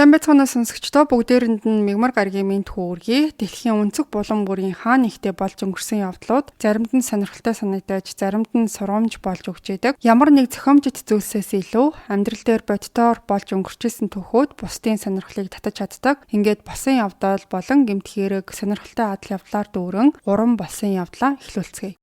Сайн байцгаана сонсогчдоо, бүгдээрэнд нь мягмар гарагийн мэнд хүргэе. Дэлхийн өнцөг булан бүрийн хаа нэгтээ болж өнгөрсөн явдлууд заримд нь сонирхолтой санагдаж, заримд нь сургамж болж өгч идэг. Ямар нэг зохиомжит зүйлсээс илүү амьдрал дээр бодитоор болж өнгөрчсэн түүхүүд бусдын сонирхлыг татаж чаддаг. Ингээд болсон явдал болон гэмт хэрэг, сонирхолтой адал явдлаар дүүрэн уран болсон явдлаа эхлүүлцгээе.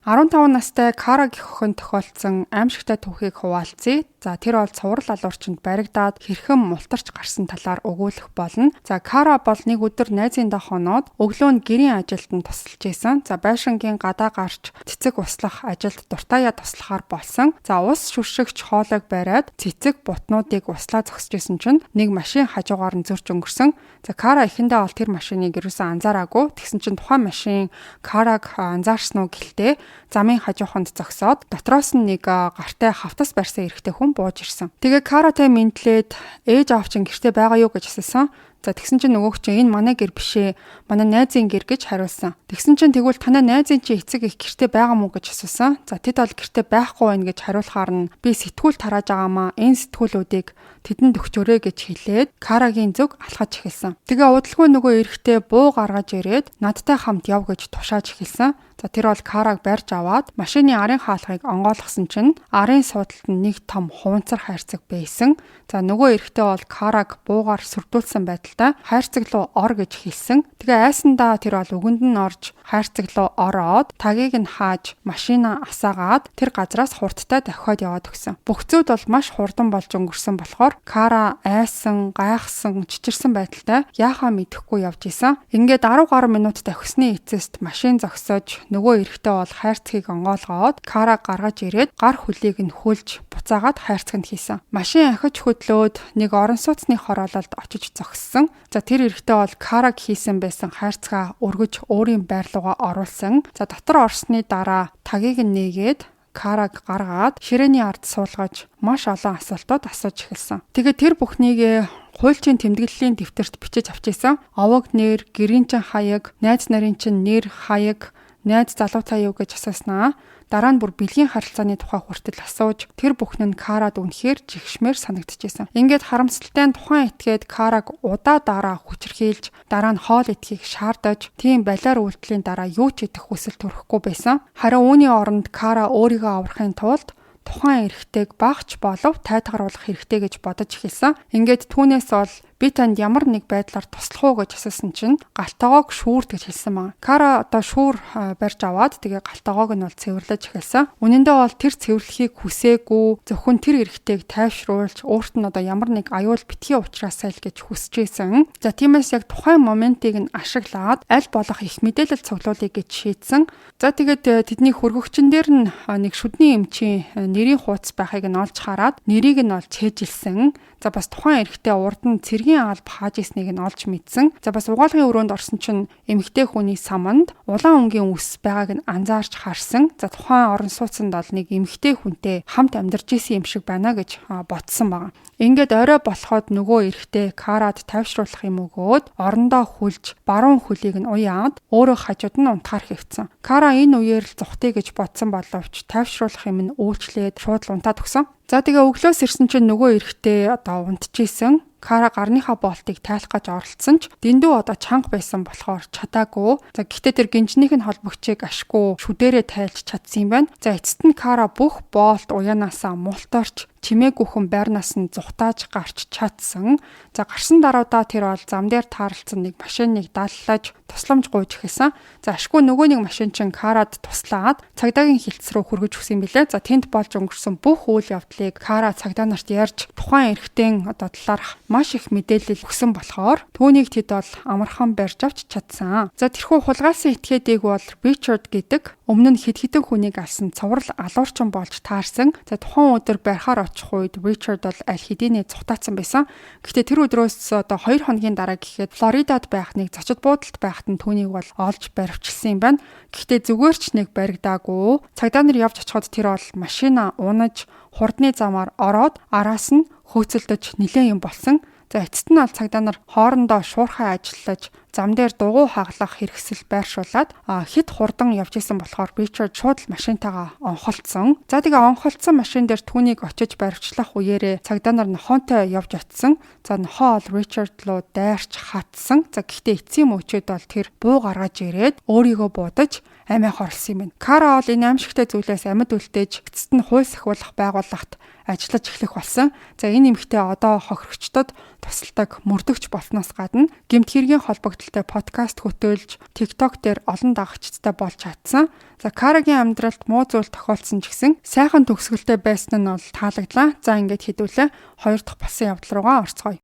15 настай Кара гэх охин тохиолдсон аимшигтай түүхийг хуваалцъя. За, тэр бол цуврал алуурчинд баригдаад хэрхэн мултарч гарсан талаар өгүүлэх болно. За, Кара бол нэг өдөр найзындаа хоноод өглөө нь гэрийн ажилд нь тусалж исэн. За, байшингийн гадаа гарч цэцэг услах ажилд дуртаяа туслахаар болсон. За, ус шүршигч хоолойг бариад цэцэг бутнуудыг услаа зогсож исэн чинь нэг машин хажуугаар нь зөрч өнгөрсөн. За, Кара эхэндээ бол тэр машиныг ерөөсөн анзаараагүй. Тэгсэн чинь тухайн машин Караг анзаарсан уу гэлтэй замын хажууханд зогсоод дотроос нь нэг гартай хавтас барьсан эрэгтэй хүн бууж ирсэн. Тэгээ Каратай мэдлээд ээж аав чинь гэртээ байгаа юу гэж асуусан. За, тэгсэн чинь нөгөөх чинь энэ манай гэр биш ээ. Манай найзын гэр гэж хариулсан. Тэгсэн чинь тэгвэл танай найзын чи эцэг их гэртээ байгаа мó гэж асуусан. За, тэд бол гэртээ байхгүй байна гэж хариулахаар нь би сэтгүүл тарааж байгаамаа. Энэ сэтгүүлүүдийг тэдэнд өгчөөрэй гэж хэлээд Карагийн зүг алхаж эхэлсэн. Тэгээ удалгүй нөгөө эрэгтэй буу гаргаж ирээд надтай хамт яв гэж тушааж эхэлсэн. За, тэр бол Караг барьж аваад машины арын хаалгыг онгойлгосон чинь арын суудалд нь нэг том хуванцар хайрцаг байсан. За, нөгөө эрэгтэй бол Караг буугаар сүрдүүлсэн байдалтай хайрцаг руу ор гэж хэлсэн. Тэгээ айсандаа тэр бол үгэнд нь орж хайрцаг руу ороод тагийг нь хааж машина асаагаад тэр газраас хурдтай давхиад яваад өгсөн. Бүх зүйл бол маш хурдан болж өнгөрсөн болохоор Кара айсан, гайхсан, чичирсэн байдалтай яахаа мэдэхгүй явж исэн. Ингээд 10 гаруй минут давхисны эцэст машин зогсоож нөгөө эрэгтэй бол хайрцгийг онгоолгоод Кара гаргаж ирээд гар хөлийг нь хөлж буцаагаад хайрцагт хийсэн. Машин ахиж хөдлөөд нэг орон сууцны хороололд очиж зогссон. За, тэр эрэгтэй бол Караг хийсэн байсан хайрцгаа өргөж өөрийн байр руугаа оруулсан. За, дотор орсны дараа тагийг нь нээгээд Караг гаргаад ширээний ард суулгаж маш олон асуултууд асууж эхэлсэн. Тэгээд тэр бүхнийг хуульчийн тэмдэглэлийн дэвтэрт бичиж авч исэн. Овог нэр, гэрийн чин хаяг, найз нарын чин нэр, хаяг, найз залууцаа юу гэж асууснаа. Дараа нь бүр бэлгийн харилцааны тухай хүртэл асууж тэр бүхэн нь Карад үнэхээр жигшмээр санагдчихсэн. Ингээд харамсалтай нь тухайн этгээд Караг удаа дараа хүчирхийлж дараа нь хоол идэхийг шаардаж тийм балиар үйлдэлийн дараа юу ч идэх хүсэл төрөхгүй байсан. Харин үүний оронд Кара өөрийгөө аврахын тулд тухайн эрэгтэйг багч болов тайтгаруулах хэрэгтэй гэж бодож эхэлсэн. Ингээд түүнээс бол би танд ямар нэг байдлаар туслах уу гэж асуусан чинь гал тогоог шүүрд гэж хэлсэн байна. Кара одоо шүүр барьж аваад тэгээ гал тогоог нь бол цэвэрлэж эхэлсэн. Үнэн дээр бол тэр цэвэрлэхийг хүсээгүй, зөвхөн тэр эрэгтэйг тайвшруулж өөрт нь одоо ямар нэг аюул битгий уучраасай л гэж хүсэж байсан. За, тиймээс яг тухайн моментыг нь ашиглаад аль болох их мэдээлэл цуглуулъя гэж шийдсэн. За, тэгээд тэдний хөргөгчн дээр нь нэг шүдний эмчийн нэрийн хууц байхыг нь олж хараад нэрийг нь олж цээжилсэн. За, бас тухайн эрэгтэй урд нь цэргийн алба хааж ирснийг нь олж мэдсэн. За, бас угаалгын өрөөнд орсон чинь эмэгтэй хүний саманд улаан өнгийн үс байгааг нь анзаарч харсан. За, тухайн орон сууцнд бол нэг эмэгтэй хүнтэй хамт амьдарч исэн юм шиг байна гэж бодсон байгаа. Ингээд орой болоход нөгөө эрэгтэй Карад тайвшруулах юм өгөөд орондоо хүлж баруун хөлийг нь уяад өөрөө хажууд нь унтахаар хэвтсэн. Кара энэ үеэр л зугтъя гэж бодсон боловч тайвшруулах юм нь үйлчлээд шууд л унтаад өгсөн. За, тэгээ өглөөс ирсэн чинь нөгөө эрэгтэй одоо унтчихсэн. Кара гарныхаа болтыг тайлах гэж оролдсон ч дэндүү одоо чанга байсан болохоор чадаагүй. За, гэхдээ тэр гинжнийх нь холбогчийг ашгүй шүдэрээ тайлж чадсан юм байна. За, эцэст нь Кара бүх болт уяанаасаа мултарч чимээгүйхэн байрнаас нь зугатааж гарч чадсан. За, гарсан даруйдаа тэр бол зам дээр таарлцсан нэг машиныг даллаж тусламж гуйж эхэлсэн. За, ашгүй нөгөө нэг машин чинь Карад туслаад цагдаагийн хилцс рүү хүргэж өгсөн юм билээ. За, тэнд болж өнгөрсөн бүх үйл явдлыг Кара цагдаа нарт ярьж тухайн эрэгтэйн одоо талаарх маш их мэдээлэл өгсөн болохоор түүнийг тэд бол амархан барьж авч чадсан. За, тэрхүү хулгайлсан этгээдийг бол Ричард гэдэг өмнө нь хэд хэдэн хүнийг алсан цуврал алуурчин болж таарсан. За, тухайн өдөр барихаар очих үед Ричард бол аль хэдийнэ зугатаацсан байсан. Гэхдээ тэр өдрөөс одоо 2 хоногийн дараа гэхэд Флоридад байх нэг зочид буудалд байхад нь түүнийг бол олж баривчилсан юм байна. Гэхдээ зүгээр ч нэг баригдаагүй. Цагдаа нар явж очиход тэр бол машина унаж хурдны замаар ороод араас нь хөөцөлдөж нилээн юм болсон. За, эцэст нь бол цагдаа нар хоорондоо шуурхай ажиллаж Зам дээр дугуй хаглах хэрэгсэл байршуулад хэд хурдан явж исэн болохоор Ричард шууд л машинтайгаа онхолцсон. За, тэгээ онхолцсон машин дээр түүнийг очиж баривчлах үеэрээ цагдаа нар нохоонтой явж очисон. За, нохоо бол Ричард руу дайрч хатсан. За, гэхдээ эцсийн мөчөд бол тэр буу гаргаж ирээд өөрийгөө буудаж амиа хорлсон юм байна. Кара бол энэ аимшигтай зүйлээс амьд үлдээж, эцэст нь хууль сахиулах байгууллагт ажиллаж эхлэх болсон. За, энэ эмэгтэй одоо хохирогчдод тусалдаг мөрдөгч болсноос гадна гэмт хэргийн холбогдлолтой подкаст хөтөөлж, TikTok дээр олон дагагчдтай болж чадсан. За, Карагийн амьдралд муу зүйл тохиолдсон ч гэсэн сайхан төгсгөлтэй байсан нь бол таалагдлаа. За, ингээд хэдүүлээ хоёр дахь болсон явдал руугаа орцгоё.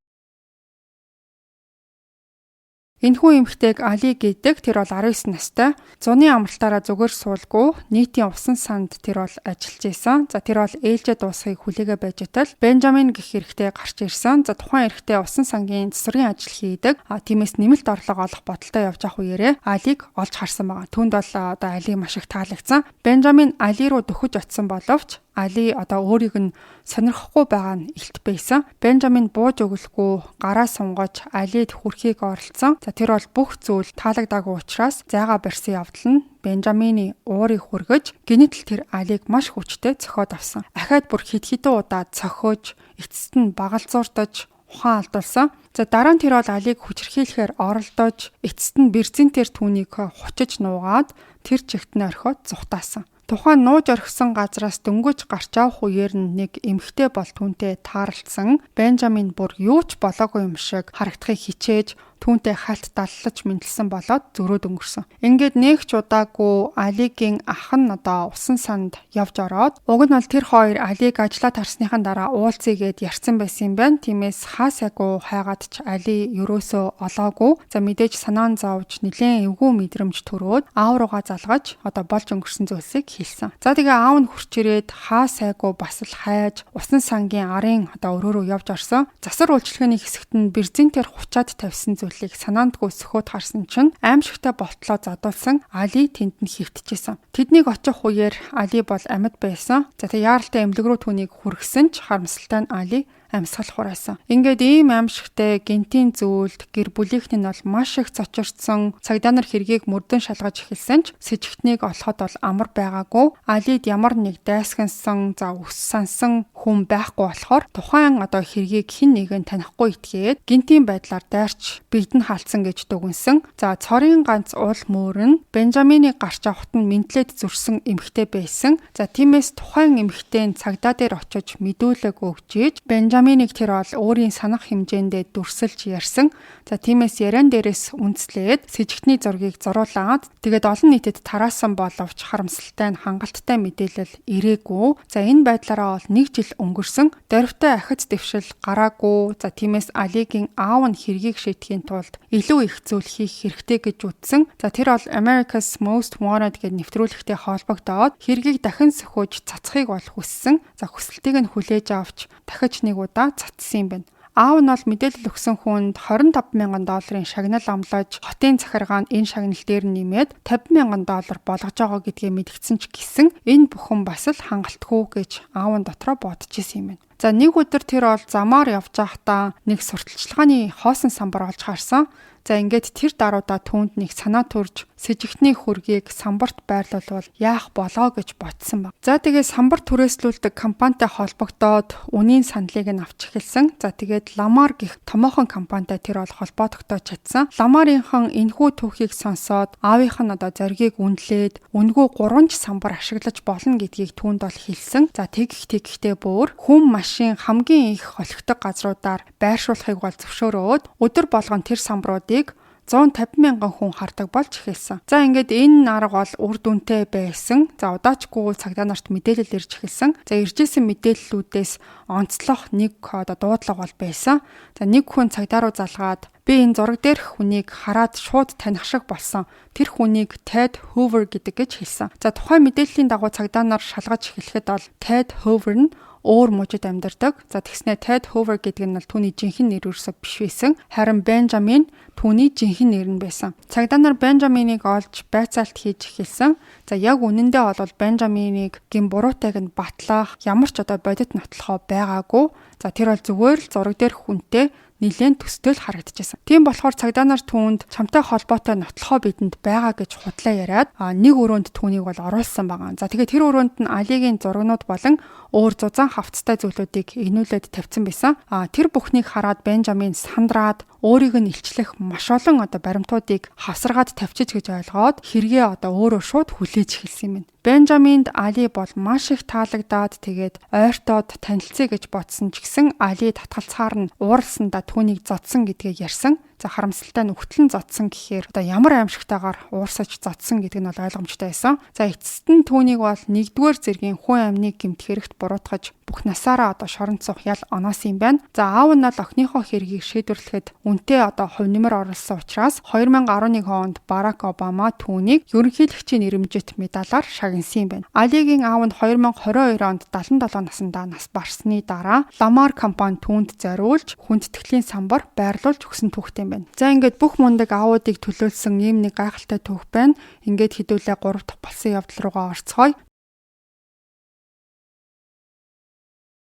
Энэхүү эмэгтэйг Али гэдэг, тэр бол 19 настай. Зуны амралтаараа зүгээр суулгүй, нийтийн усан санд тэр бол ажиллаж исэн. За, тэр бол ээлжээ дуусахыг хүлээгээ байж байтал Бенжамин гэх эрэгтэй гарч ирсэн. За, тухайн эрэгтэй усан сангийн засварын ажил хийдэг. А тиймээс нэмэлт орлого олох бодолтой явж явах үеэрээ Алиг олж харсан байгаа. Түүнд бол одоо Али маш их таалагдсан. Бенжамин Али руу дөхөж очисон боловч Али одоо өөрийг нь сонирхохгүй байгаа нь илт байсан. Бенжамин бууж өглөхгүй, гараа сунгаж Алид хүрхийг оролцсон. За, тэр бол бүх зүйл таалагдаагүй учраас зайгаа барьсан явдал нь Бенжамины уурыг хүргэж, гэнэт л тэр Алиг маш хүчтэй цохиод авсан. Ахаад бүр хэд хэдэн удаа цохиож, эцэст нь багалзууртаж ухаан алдуулсан. За, дараа нь тэр бол Алиг хүчирхийлэхээр оролдож, эцэст нь берзинтээр түүнийг хучиж нуугаад, тэр чигт нь орхиод зугатаасан. Тухайн нууж орхисон газраас дөнгөж гарч авах үеэр нь нэг эмэгтэй бол түүнтэй тааралдсан. Бенжамин бүр юу ч болоогүй юм шиг харагдахыг хичээж, түүнтэй хальт даллаж мэндэлсэн болоод зөрөөд өнгөрсөн. Ингээд нэг ч удаагүй Алигийн ах нь одоо усан санд явж ороод, уг нь бол тэр хоёр Алиг ажлаа тарсныхан дараа уулзъя гэд ярьсан байсан юм байна. Тиймээс хаа сайгүй хайгаад ч Али ерөөсөө олоогүй. За, мэдээж санаан зовж, нэлээд эвгүй мэдрэмж төрөөд аав руугаа залгаж одоо болж өнгөрсөн зүйлсийг хэлсэн. За, тэгээ аав нь хүрч ирээд хаа сайгүй бас л хайж усан сангийн арын одоо өрөө рүү явж орсон. Засвар үйлчилгээний хэсэгт нь берзинтээр хучаад тавьсан зүйлийг санаандгүй сөхөөд харсан чинь аимшигтай болтлоо задуулсан Али тэнд нь хэвтчихсэн. Тэднийг очих үеэр Али бол амьд байсан. За, тэг яаралтай эмнэлэг рүү түүнийг хүргэсэн ч харамсалтай нь Али амьсгал хураасан. Ингээд ийм аимшигтай гэнэтийн зүйлд гэр бүлийнх нь бол маш их цочирдсон. Цагдаа нар хэргийг мөрдөн шалгаж эхэлсэн ч сэжигтнийг олоход бол амар байгаагүй. Алид ямар нэг дайсагнасан, за өс сансан хүн байхгүй болохоор тухайн одоо хэргийг хэн нэгэн танихгүй итгээд гэнэтийн байдлаар дайрч биед нь хаалцсан гэж дүгнсэн. За, цорын ганц уул мөр нь Бенжамины гарч авахт нь мэндлээд зөрсөн эмэгтэй байсан. За, тиймээс тухайн эмэгтэй нь цагдаа дээр очиж мэдүүлэг өгч ийж, Бенжаминыг тэр бол өөрийн санах хэмжээндээ дүрсэлж ярьсан. За, тиймээс яриан дээрээс үндэслээд сэжигтний зургийг зуруулаад, тэгээд олон нийтэд тараасан боловч харамсалтай нь хангалттай мэдээлэл ирээгүй. За, энэ байдлаараа бол нэг жил өнгөрсөн. Дорвитой ахиц дэвшил гараагүй. За, тиймээс Алигийн аав нь хэргийг шийдэхийн тулд илүү их зүйл хийх хэрэгтэй гэж үзсэн. За, тэр бол America's Most Wanted гэдэг нэвтрүүлэгтэй холбогдоод хэргийг дахин сөхөж цацахыг бол хүссэн. За, хүсэлтийг нь хүлээж авч дахиж нэг удаа цацсан юм байна. Аав нь бол мэдээлэл өгсөн хүнд 25 мянган долларын шагнал амлаж, хотын захиргаа нь энэ шагнал дээр нь нэмээд 50 мянган доллар болгож байгаа гэдгээ мэдгдсэн ч гэсэн энэ бүхэн бас л хангалтгүй гэж аав нь дотроо бодож исэн юм байна. За, нэг өдөр тэр бол замаар явж байхдаа нэг сурталчилгааны хоосон самбар олж харсан. За, ингээд тэр даруйдаа түүнд нэг санаа төрж, сэжигтний хөргийг самбарт байрлуулвал яах болоо гэж бодсон баг. За, тэгээ самбар түрээслүүлдэг компанитай холбогдоод үнийн саналыг нь авч эхэлсэн. За, тэгээд Ламар гэх томоохон компанитай тэр бол холбоодогдож чадсан. Ламарынхан энэхүү түүхийг сонсоод аавынх нь одоо зоригийг үнэлээд үнэгүй 3 ч самбар ашиглаж болно гэдгийг түүнд бол хэлсэн. За, тэгэх тэгхтэй бүр хүн машин хамгийн их холигдох газруудаар байршуулахыг бол зөвшөөрөөд, өдөр болгон тэр самбаруудыг 150 мянган хүн хардаг болж эхэлсэн. За, ингээд энэ арга бол үр дүнтэй байсан. За, удаачгүй цагдаа нарт мэдээлэл ирж эхэлсэн. За, иржсэн мэдээллүүдээс онцлох нэг одоо дуудлага бол байсан. За, нэг хүн цагдаа руу залгаад, би энэ зураг дээрх хүнийг хараад шууд таних шиг болсон. Тэр хүнийг Ted Hoover гэдэг гэж хэлсэн. За, тухайн мэдээллийн дагуу цагдаа нар шалгаж эхлэхэд бол Ted Hoover нь өөр мужид амьдардаг. За, тэгснэ Ted Hoover гэдэг нь бол түүний жинхэнэ нэр ерөөсөө биш байсан. Харин Benjamin түүний жинхэнэ нэр нь байсан. Цагдаа нар Benjamin-ыг олж байцаалт хийж эхэлсэн. За, яг үнэндээ бол Benjamin-ыг гэм буруутайг нь батлах ямар ч одоо бодит нотлохоо байгаагүй. За, тэр бол зүгээр л зураг дээрх хүнтэй нэлээд төстэй л харагдчихсан. Тийм болохоор цагдаа нар түүнд чамтай холбоотой нотлохоо бидэнд байгаа гэж худлаа яриад нэг өрөөнд түүнийг бол оруулсан байгаа. За тэгээд тэр өрөөнд нь Алигийн зурагнууд болон өөр зузаан хавцтай зүйлүүдийг игнүүлээд тавьсан байсан. Тэр бүхнийг хараад Бенжамин сандраад өөрийг нь илчлэх маш олон одоо баримтуудыг хавсаргаад тавьчих гэж ойлгоод хэрэгээ одоо өөрөө шууд хүлээж эхэлсэн юм байна. Бенжаминд Али бол маш их таалагдаад тэгээд ойртоод танилцъя гэж бодсон ч гэсэн Али татгалцахаар нь ууралсандаа түүнийг зодсон гэдгээ ярьсан. За харамсалтай нь өгтлэн зодсон гэхээр одоо ямар аимшигтайгаар уурсаж зодсон гэдэг нь бол ойлгомжтой байсан. За эцэст нь түүнийг бол нэгдүгээр зэргийн хүн амныг гэмт хэрэгт буруутгаж бүх насаараа одоо шоронд суух ял оноосон юм байна. За аав нь бол охиныхоо хэргийг шийдвэрлэхэд үнэтэй одоо хувь нэмэр оруулсан учраас 2011 онд Барак Обама түүнийг ерөнхийлөгчийн нэрэмжит медалаар шагнасан юм байна. Алигийн аав нь 2022 онд 77 наснда нас барсны дараа Ламар компани түүнд зориулж хүндэтгэлийн самбар байрлуулж өгсөн түүхтэй юм байна. За ингээд бүх мундаг аавуудыг төлөөлсөн ийм нэг гайхалтай түүх байна. Ингээд хэдүүлээ 3 дахь болсон явдал руугаа орцгоё.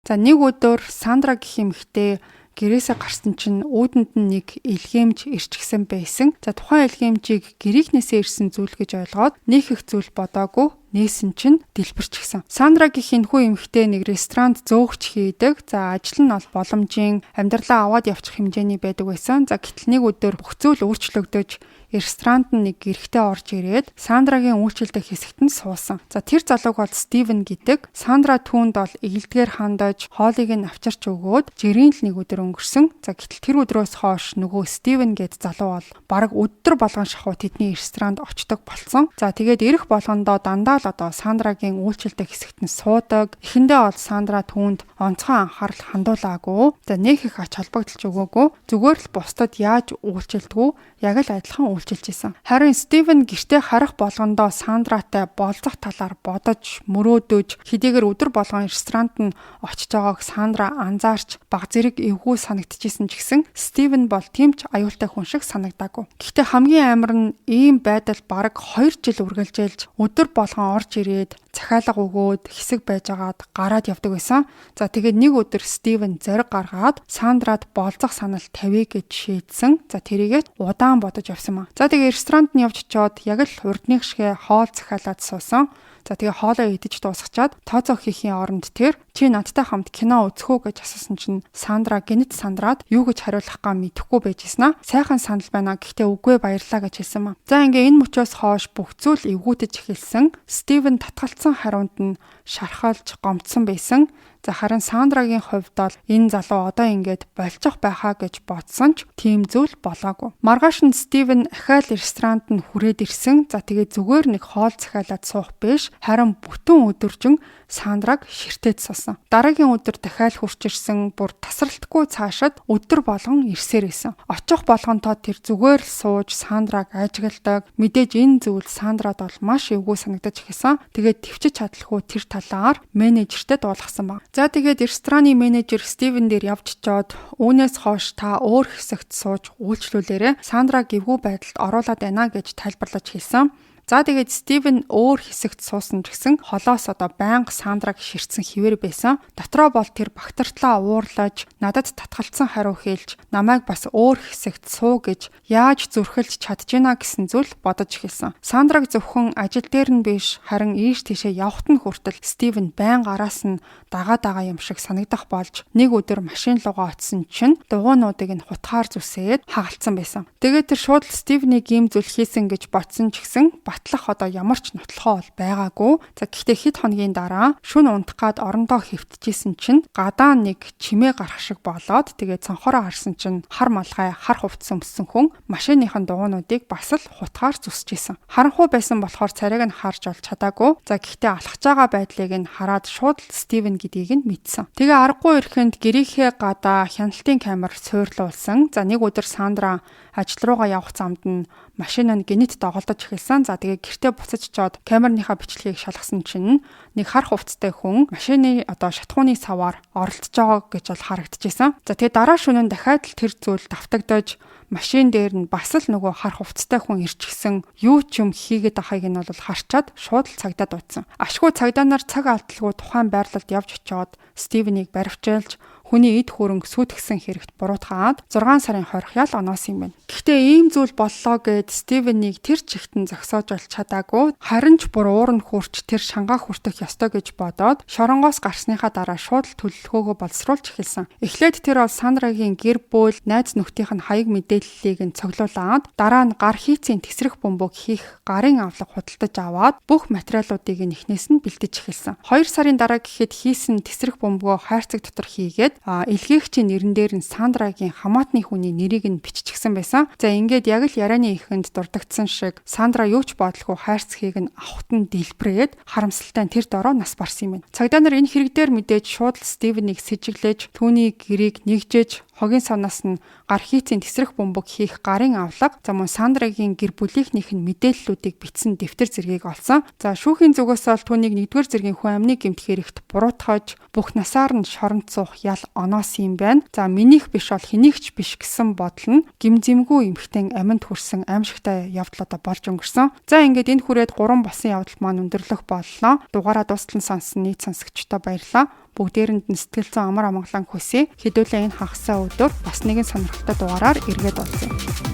За нэг өдөр Сандра гэх эмэгтэй гэрээсээ гарсан чинь үүдэнд нь нэг илгээмж ирчихсэн байсан. За тухайн илгээмжийг гэрийнхнээсээ ирсэн зүйл гэж ойлгоод нөх их зүйл бодоогүй нээсэн чинь дэлбэрчихсэн. Сандра гэх энэхүү эмэгтэй нэг ресторанд зөөгч хийдэг. За ажил нь бол боломжийн амьдралаа аваад явчих хэмжээний байдаг байсан. За гэтэл нэг өдөр бүх зүйл өөрчлөгдөж ресторанд нь нэг эрэгтэй орж ирээд Сандрагийн үйлчилдэг хэсэгт нь суусан. За тэр залууг бол Стивен гэдэг. Сандра түүнд бол эгэлдгээр хандаж хоолыг нь авчирч өгөөд жирийн л нэг өдөр өнгөрсөн. За гэтэл тэр өдрөөс хойш нөгөө Стивен гээд залуу бол бараг өдөр болгон шахуу тэдний ресторанд очдог болсон. За тэгээд ирэх болгондоо дандаа л одоо Сандрагийн үйлчилдэг хэсэгт нь суудаг. Эхэндээ бол Сандра түүнд онцгой анхаарал хандуулаагүй. За нөх их ач холбогдолч өгөөгүй. Зүгээр л бусдад яаж үйлчилдэгүү яг л адилхан үйлчилж исэн. Харин Стивен гэртээ харах болгондоо Сандратай болзох талаар бодож, мөрөөдөж хэдийгээр өдөр болгон ресторанд нь очиж байгааг Сандра анзаарч баг зэрэг эвгүй санагдчихсэн ч гэсэн Стивен бол тийм ч аюултай хүн шиг санагдаагүй. Гэхдээ хамгийн амар нь ийм байдал бараг 2 жил үргэлжилж өдөр болгон орж ирээд захиалга өгөөд хэсэг байжгаад гараад явдаг байсан. За тэгээд нэг өдөр Стивен зориг гаргаад Сандрад болзох санал тавья гэж шийдсэн. За тэрийгээ удаан бодож явсан маа. За тэгээд ресторанд нь явж очиод яг л урдных шигэ хоол захиалаад суусан. За тэгээ хоолоо идэж дуусгачаад тооцоо хийхийн оронд тэр чи надтай хамт кино үзэх үү гэж асуусан чинь Сандра гинэт сандраад юу гэж хариулах гаа мэдэхгүй байж ирсэн аа. Сайхан санал байна. Гэхдээ үгүй баярлаа гэж хэлсэн маа. За ингээ энэ мөчөөс хойш бүх зүйл эвгүүтэж эхэлсэн. Стивен татгалцсан хариунд нь шархалж гомдсон байсан. За харин Сандрагийн хувьд бол энэ залуу одоо ингээд болчих байхаа гэж бодсон ч тийм зүйл болоогүй. Маргааш нь Стивен ахаал ресторанд нь хүрээд ирсэн. За тэгээд зүгээр нэг хоол захиалаад суух биш, харин бүтэн өдөржин Сандраг ширтээд суусан. Дараагийн өдөр дахиад хурч ирсэн, бүр тасралтгүй цаашид өдөр болгон ирсээр байсан. Очих болгонтоо тэр зүгээр л сууж Сандраг ажигладаг. Мэдээж энэ зүйл Сандрад бол маш эвгүй санагдаж эхэлсэн. Тэгээд төвчж чадалгүй тэр талаар менежертэй дуулгасан баг. За тэгээд рестораны менежер Стивен дээр явж очоод үүнээс хойш та өөр хэсэгт сууж үйлчлүүлээрэ Сандра эвгүй байдалд оруулаад байна гэж тайлбарлаж хэлсэн. За тэгээд Стивен өөр хэсэгт суусан ч гэсэн холоос одоо байнга Сандраг ширтсэн хിവэр байсан. Дотроо бол тэр багтартлаа уурлаж надад татгалцсан хариу хэлж намайг бас өөр хэсэгт суу гэж яаж зүрхэлж чадж гинэ гэсэн зүйл бодож эхэлсэн. Сандраг зөвхөн ажил дээр нь биш харин ийш тийшээ явхад нь хүртэл Стивен байнга араас нь дагаа дагаа юм шиг санагдах болж нэг өдөр машин руугаа очисон чинь дугуйнуудыг нь хутгаар зүсээд хагалцсан байсан. Тэгээд тэр шууд л Стивенийг ийм зүйл хийсэн гэж бодсон ч гэсэн батлах одоо ямар ч нотлохоо бол байгаагүй. За гэхдээ хэд хоногийн дараа шүн унтах гад орондоо хэвтчихсэн чинь гадаа нэг чимээ гарах шиг болоод тэгээд цонхороо харсан чинь хар малгай хар хувцас өмссөн хүн машиныхын дугуйнуудыг бас л хутгаар зүсэжсэн. Харанхуй байсан болохоор царайг нь харж олж чадаагүй. За гэхдээ алхаж байгаа байдлыг нь хараад шууд л Стивен гэдгийг нь мэдсэн. Тэгээ аргагүй ирэхэнд гэрийнхээ гадаа хяналтын камер суурлуулсан. За нэг өдөр Сандра ажил руугаа явах замд нь машин нь гинэт доголдож эхэлсэн. За тэгээ гэртээ буцаж очоод камерныхаа бичлэгийг шалгасан чинь нэг хар хувцастай хүн машины одоо шатхууны саваар оролцож байгаа гэж бол харагдчихсан. За тэгээ дараа шөнө нь дахиад л тэр зүйл давтагдаж машин дээр нь бас л нөгөө хар хувцастай хүн ирчихсэн юу ч юм хийгээд байхыг нь бол харчаад шууд л цагдаа дуудсан. Ашгүй цагдаа нар цаг алдалгүй тухайн байрлалд явж очоод Стивенийг баривчилж хүний эд хөрөнгө сүйтгэсэн хэрэгт буруутгаад 6 сарын 20 ял оноос юм байна. Гэхдээ ийм зүйл боллоо гэд Стивенийг тэр чигтэн зогсоож болж чадаагүй. Харин ч бүр уур нь хүрч тэр шангаа хүртэх ёстой гэж бодоод шоронгоос гарсныхаа дараа шууд л төлөвлөгөөгөө боловсруулж эхэлсэн. Эхлээд тэр бол Сандрагийн гэр бүл, найз нөхдийнх нь хаяг мэдээллийг нь цоглуулад дараа нь гар хийцийн тэсрэх бөмбөг хийх гарын авлага худалдаж аваад бүх материалуудыг нь эхнээс нь бэлдэж эхэлсэн. 2 сарын дараа гэхэд хийсэн тэсрэх бөмбөгөө хайрцаг дотор хийгээд илгээгчийн нэрэн дээр нь Сандрагийн хамаатны хүний нэрийг нь биччихсэн байсан. За ингээд яг л ярианы эхэнд дурдагдсан шиг Сандра юу ч бодлогүй хайрцгийг нь авахт нь дэлбэрээд харамсалтай нь тэр дороо нас барсан юм байна. Цагдаа нар энэ хэрэг дээр мэдээж шууд л Стивенийг сэжиглэж түүний гэрийг нэгжээж хогийн савнаас нь гар хийцийн тэсрэх бөмбөг хийх гарын авлага, за мөн Сандрагийн гэр бүлийнхнийх нь мэдээллүүдийг бичсэн дэвтэр зэргийг олсон. За шүүхийн зүгээс бол түүнийг 1-р зэргийн хүн амны гэмт хэрэгт буруутгаж бүх насаар нь шоронд суух ял оноос юм байна. За минийх биш бол хэнийх ч биш гэсэн бодол нь гимзэмгүй эмхтэн аминд хүрсэн аимшигтай явдал одоо болж өнгөрсөн. За ингээд энэ хүрээд 3 болсон явдал маань өндөрлөх боллоо. Дугаараа дуустал нь сонссон нийт сонсогчдод баярлалаа. Бүгдээрэнд нь сэтгэл зүйн амар амгалан хүсье. Хэдүүлээ энэ хагасаа өдөр бас нэгэн сонирхолтой дугаараар эргээд уулзъя.